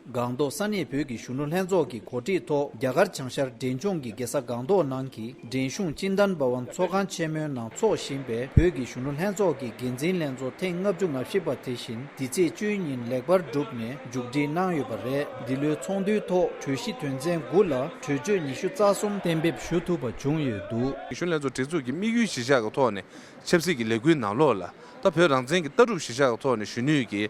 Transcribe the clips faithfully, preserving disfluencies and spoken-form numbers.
སྒང་ཏོག་ས་གནས་བོད་ཀྱི་གཞོན་ནུ་ལྷན་ཚོགས་ཀྱི་གོ་སྒྲིག་ཐོག་རྒྱ་གར་བྱང་ཤར་འབྲས་ལྗོངས་ཀྱི་རྒྱལ་ས་སྒང་ཏོག་ནང་གི་འབྲས་ལྗོངས་ཅིན་ཏན་བྷ་ཝན་ཚོགས་ཁང་ཆེན་མོའི་ནང་འཚོགས་བཞིན་པའི་བོད་ཀྱི་གཞོན་ནུ་ལྷན་ཚོགས་ཀྱི་འགན་འཛིན་ལྷན་ཚོགས་ཐེངས་ལྔ་བཅུ་ང་བཞི་པ་དེ་བཞིན་འདི་ཚེས་བཅུའི་ཉིན་ལེགས་པར་གྲུབ་ནས་མཇུག་སྒྲིལ་གནང་ཡོད་པ་རེད། འདི་ལོའི་ཚོགས་འདུའི་ཐོག་གྲོས་གཞི་དོན་ཚན་དགུ་ལ་གྲོས་ཆོད་ཉི་ཤུ་རྩ་གསུམ་གཏན་འབེབས་ཞུ་ཐུབ་པ་བྱུང་ཡོད་འདུག་གཞོན་ལྷན་ཚོགས་སྒྲིག་འཛུགས་ཀྱི་དམིགས་ཡུལ་གཞིར་བཞག་གི་ཐོག་ནས་ཆབ་སྲིད་ཀྱི་ལས་འགུལ་ནང་ལོགས་ལ། ད་བོད་རང་བཙན་གྱི་ལྟ་གྲུབ་གཞིར་བཞག་གི་ཐོག་ནས་གཞོན་ནུས་ཀྱི་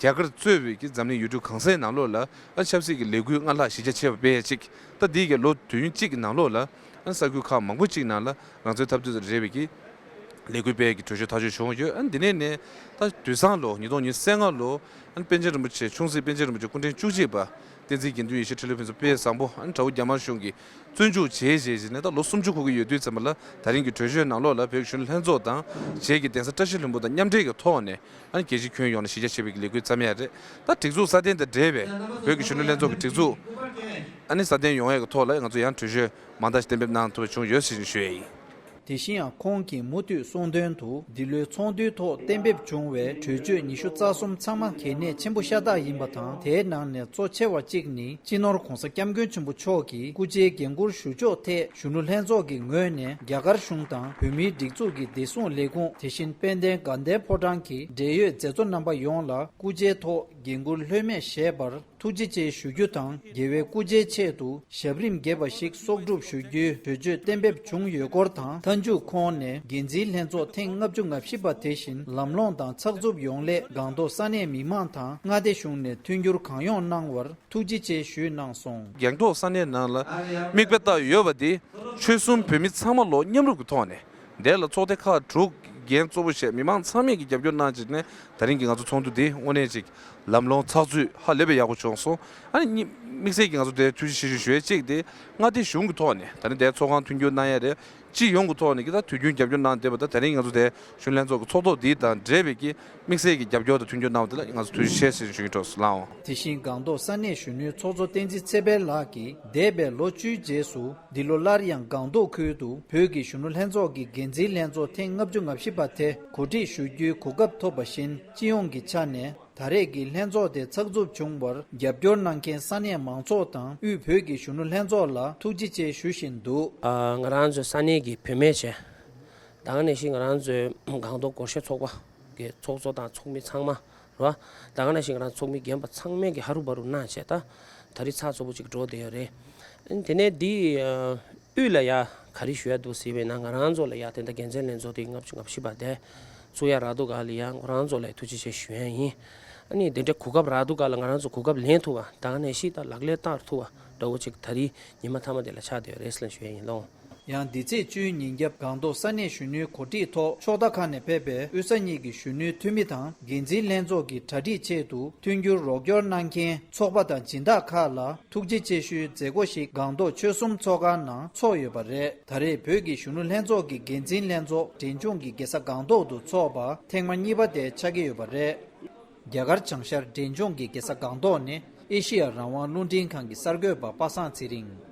རྒྱ་གར་གཙོས་པའི་གི་འཛམ་གླིང་ཡུལ་གྲུ་གང་སའི་ནང་ལོགས་ལ་ཨ་ཆབ་སྲིད་ཀྱི་ལས་འགུལ་སྔར་ལྷག་གཞི་རྒྱ་ཆེ་བ་སྤེལ་ཡ་གཅིག་ད་འདིའི་གི་ལོ་དུས་ཡུན་གཅིག་གི་ནང་ལོགས་ལ་ཨ་ས་ཁུལ་ཁག་མང་པོ་གཅིག་ནང་ལ་རང་བཙན་འཐབ་རྩོད་དང་འབྲེལ་བའི་གི་ལས་འགུལ་སྤེལ་ཡ་གི་གྲོས་ཆོད་ཐག་གཅོད་བྱུང་ཡོད། ཨ་འདི་ནས་ནས་ད་དུས་སང་ལོ་ཉིས་སྟོང་ཉི་ཤུ་རྩ་ལྔ་ལོ་ཨ་པཎ་ཆེན་རིན་པོ་ཆེ་ཆུང་སྲིད་པཎ་ཆེན་རིན་པོ་ཆེ་སྐུ་ཕྲེང་བཅུ་གཅིག་པ་བསྟན་འཛིན་དགེ་འདུན་ཡེ་ཤེས་འཕྲིན་ལས་ཕུན་ཚོགས་དཔལ་བཟང་པོ་ཨ་དགྲ་བོ་རྒྱ་དམར་གཞུང་གིས་བཙོན་འཇུག་བྱས་རྗེས་ནས་ད་ལོ་སུམ་ཅུ་འཁོར་གྱི་ཡོད་དུས་ཙམ་པ་ལ་ད་རིང་གི་གྲོས་ཆོད་ནང་ལོགས་ལ་བོད་ཀྱི་གཞོན་ནུ་ལྷན་ཚོགས་དང་རྗེས་ཀྱི་གདན་ས་བཀྲ་ཤིས་ལྷུན་པོ་དང་མཉམ་འབྲེལ་གྱི་ཐོག་ནས་ཨ་ནི་རྒྱལ་སྤྱིའི་ཁྱོན་ཡོངས་ལ་གཞི་རྒྱ་ཆེ་བའི་ལས་འགུལ་བརྩམས་ཡ་རེད། ད་སྒྲིག་འཛུགས་སྲ་བརྟན་དང་འབྲེལ་བའི་བོད་ཀྱི་གཞོན་ནུ་ལྷན་ཚོགས་ཀྱི་སྒྲིག་འཛུགས་ཨ་ནི་སྲ་བརྟན་ཡོང་ཡ་གི་ཐོག་ལ་ང་ཚོ་ཡང་གྲོས་ཆོད་མང་དག་ཞིག་གཏན་འབེབས་གནང་ཐུབ་པ་བྱུང་ཡོད་ཟེར་ཞུ་ཡ་ཡིན། དེ་བཞིན་ཡང་ཁོང་གིས་མུ་མཐུད་གསུངས་དོན་དུ་འདི་ལོའི་ཚོགས་འདུའི་ཐོག་གཏན་འབེབས་བྱུང་བའི་གྲོས་ཆོད་ཉི་ཤུ་རྩ་གསུམ་ཚང་མ་གལ་གནད་ཆེན་པོ་ཤ་སྟག་ཡིན་པ་དང་དེའི་ནང་ནས་གཙོ་ཆེ་བ་གཅིག་ནི། སྤྱི་ནོར་༧གོང་ས་༧སྐྱབས་མགོན་ཆེན་པོ་མཆོག་གིས་སྐུ་ཕྱྭའི་འགན་འཁུར་ཞུ་ཕྱོགས་ཐད་གཞོན་ནུ་ལྷན་ཚོགས་ཀྱི་ངོས་ནས་རྒྱ་གར་གཞུང་དང་བོད་མིའི་སྒྲིག་འཛུགས་ཀྱི་བདེ་སྲུང་ལས་ཁུངས། དེ་བཞིན་དཔལ་ལྡན་དགའ་ལྡན་ཕོ་བྲང་གི་འབྲེལ་ཡོད་མཛད་གཙོ་རྣམ་པ་ཡོངས་ལ་སྐུ་ཕྱྭའི་ཐོག་འགན་འཁུར་ལྷོད་མེད་བཞེས་པར་ཐུགས་རྗེ་ཆེ་ཞུ་རྒྱུ་དང་། རྒྱལ་བའི་སྐུ་ཕྱྭའི་ཆེད་དུ་ཞབས་རིམ་རྒྱས་པ་ཞིག་གསོག་སྒྲུབ་ཞུ་རྒྱུའི་གྲོས་ཆོད་གཏན་འབེབས་བྱུང་ཡོད་སྐོར་དང་། མཐའ་མཇུག་ཁོང་ནས་འགན་འཛིན་ལྷན་ཚོགས་ཐེངས་ལྔ་བཅུ་ང་བཞི་པ་དེ་བཞིན་ལམ་ལྷོང་དང་ཚགས་ཚུད་ཡོང་སླད་སྒང་ཏོག་ས་གནས་མི་མང་དང་མངའ་སྡེ་གཞུང་ནས་མཐུན་འགྱུར་གང་ཡོང་གནང་བར་ཐུགས་རྗེ་ཆེ་ཞུས་གནང་སོང་། སྒང་ཏོག་ས་གནས་ནང་ལ་མིག་དཔེ་བལྟ་ཡོད་པ་དེ་ཆོལ་གསུམ་བོད་མི་ཚང་མ་ལོ་མཉམ་རུབ་ཀྱི་ཐོག་ནས་དེ་ལ་ཚོགས་སྡེ་ཁག་དྲུག་འགན་གཙོ་བོ་བཞེས་མི་མང་ཚང་མས་ཀྱི་རྒྱབ་སྐྱོར་གནང་བྱས་ནས་ད་རིང་གི་ང་ཚོ་ཚོགས་འདུ་འདི་དངོས་གནས་ཅིག་ལམ་ལྷོང་ཚགས་ཚུད་ཧ་ལས་པའི་ཡག་པོ་བྱུང་སོང་། ཨ་ནི་དམིགས་བསལ་གྱི་ང་ཚོ་དེ་ཐུགས་རྗེ་ཆེ་ཞུ་ཞུ་ཡས་གཅིག་དེ་མངའ་སྡེ་གཞུང་གི་ཐོག་ནས་ད་རིང་དེ་ཚོགས་ཁང་མཐུན་འགྱུར་གནང་ཡས་རེད། སྤྱི་ཡོངས་ཀྱི་ཐོག་ནས་ཀྱི་ད་དུས་རྒྱུན་རྒྱབ་སྐྱོར་གནང་བསྡད་པ་དང་ད་རིང་ང་ཚོ་དེ་གཞོན་ལྷན་ཚོགས་ཀྱི་ཚོགས་ཐོག་འདི་དང་འབྲེལ་བའི་ཀྱི་དམིགས་བསལ་གྱི་རྒྱབ་སྐྱོར་དང་མཐུན་འགྱུར་གནང་བ་དེ་ལ་ང་ཚོ་ཐུགས་རྗེ་ཆེ་ཟེར་ཞུ་གི་འགྲོ་སོང་ལགས། དེ་བཞིན་སྒང་ཏོག་ས་གནས་གཞོན་ནུའི་ཚོགས་གཙོ་བསྟན་འཛིན་ཚེ་འཕེལ་ལགས་ཀྱིས་འདས་པའི་ལོ་བཅུའི་རྗེས་སུ་འདི་ལོ་སླར་ཡང་སྒང་ཏོག་ཁུལ་དུ་བོད་ཀྱི་གཞོན་ནུ་ལྷན་ཚོགས་ཀྱི་འགན་འཛིན་ལྷན་ཚོགས་ཐེངས་ལྔ་བཅུ་ང་བཞི་པ་དེ་གོ་སྒྲིག་ཞུ་རྒྱུའི་གོ་སྐབས་ཐོབ་པ་བཞིན་སྤྱི་ཡོངས་ཀྱི་ཆ་ནས་ད་རེས་ཀྱི་ལྷན་ཚོགས་དེ་ཚགས་ཚུད་བྱུང་བར་རྒྱབ་སྐྱོར་གནང་མཁན་ས་གནས་མང་ཚོགས་དང་དབུས་བོད་ཀྱི་གཞོན་ནུ་ལྷན་ཚོགས་ལ་ཐུགས་རྗེ་ཆེ་ཞུ་བཞིན་འདུག་ཨ། ང་རང་ཚོའི་ས་གནས་ཀྱི་བུད་མེད་བྱས། ད་ག་ནང་བཞིན་ང་རང་ཚོའི་སྒང་ཏོག་སྒོར་གཞས་ཚོགས་པ་གི་ཚོགས་གཙོ་དང་ཚོགས་མི་ཚང་མ་རེད་བ། ད་ག་ནང་བཞིན་ང་རང་ཚོགས་མི་རྒན་པ་ཚང་མས་ཀྱི་ཧ་རུ་བ་རུ་གནང་བྱས་ད་ད་རེས་ཚགས་ཚུད་པོ་ཅིག་འགྲོ་བསྡད་ཡོད་རེད། དེ་ནས་འདི་དབུས་ལ་ཡ་ག་རེ་ཞུ་ཡ་འདུག་ཟེར་བས་ན་ང་རང་ཚོ་ལ་ཡ་དེ་འདྲ་འགན་འཛིན་ལྷན་ཚོགས་དེ་ལྔ་བཅུ་ང་བཞི་པ་དེ་བཙུགས་ཡ་རག་འདུག་ག་ལ་ཡ་ང་རང་ཚོ་ལ་ཐུགས་རྗེ་ཆེ་ཞུ་ཡ་ཡིན། ཨ་ནི་དེ་འདྲའི་གོ་སྐབས་རག་འདུག་ག་ལ་ང་རང་ཚོ་གོ་སྐབས་ལེན་ཐུབ་པ་ད་ག་ནང་བཞིན་ད་ལག་ལེན་བསྟར་ཐུབ་པ་འདྲ་བོ་ཅིག་ད་རེས་ཉི་མ་མཐའ་མ་དེ་ལ་ཆགས་བསྡད་ཡོད་རེད་ཟེར་ཞུ་ཡ་ཡིན་ལོ། ཡང་འདི་ཚེས་བཅུའི་ཉིན་རྒྱབ་སྒང་ཏོག་ས་གནས་གཞོན་ནུའི་གོ་སྒྲིག་ཐོག་ཕྱོགས་མཐའ་ཁག་ནས་ཕེབས་པའི་དབུས་ས་གཉིས་ཀྱི་གཞོན་ནུའི་འཐུས་མི་དང་འགན་འཛིན་ལྷན་ཚོགས་ཀྱི་གྲ་སྒྲིག་ཆེད་དུ་མཐུན་འགྱུར་རོགས་སྐྱོར་གནང་མཁན་ཚོགས་པ་དང་སྦྱིན་བདག་ཁག་ལ་ཐུགས་རྗེ་ཆེ་ཞུའི་མཛད་སྒོ་ཞིག་སྒང་ཏོག་ཆོལ་གསུམ་ཚོགས་ཁང་ནང་ཚོགས་ཡོད་པ་རེད། ད་རེས་བོད་ཀྱི་གཞོན་ནུ་ལྷན་ཚོགས་ཀྱི་འགན་འཛིན་ལྷན་ཚོགས་འབྲས་ལྗོངས་ཀྱི་རྒྱལ་ས་སྒང་ཏོག་ཏུ་འཚོགས་པ་ཐེངས་མ་གཉིས་པ་དེ་ཆགས་ཀྱི་ཡོད་པ་རེད། རྒྱ་གར་བྱང་ཤར་འབྲས་ལྗོངས་ཀྱི་རྒྱལ་ས་སྒང་ཏོག་ནི་ཨེ་ཤེ་ཡ་རང་དབང་རླུང་འཕྲིན་ཁང་གི་གསར་འགོད་པ་པ་སངས་ཚེ་རིང་།